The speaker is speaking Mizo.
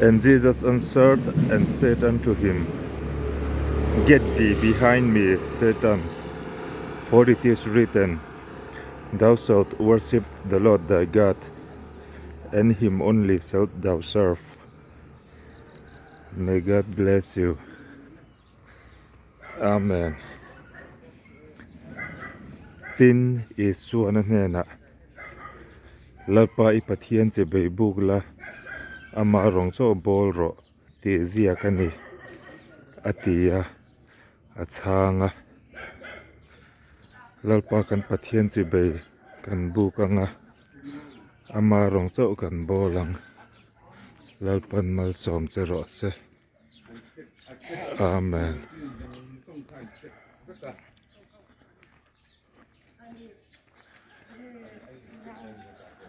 And Jesus answered and said unto him, Get thee behind me, Satan, for it is written, Thou shalt worship the Lord thy God, and him only shalt thou serve. May God bless you. Amen. Tin, Isuan a hnenah, Lalpa i Pathian che bei buk la, amah rawng chauh bawl rawh tih ziak a ni, a ti a, a chhang a. Lalpa kan Pathian chi bei kan buk ang a, ama rawng chauh kan bawl ang. Lalpan malsawm che rawh se. Amen.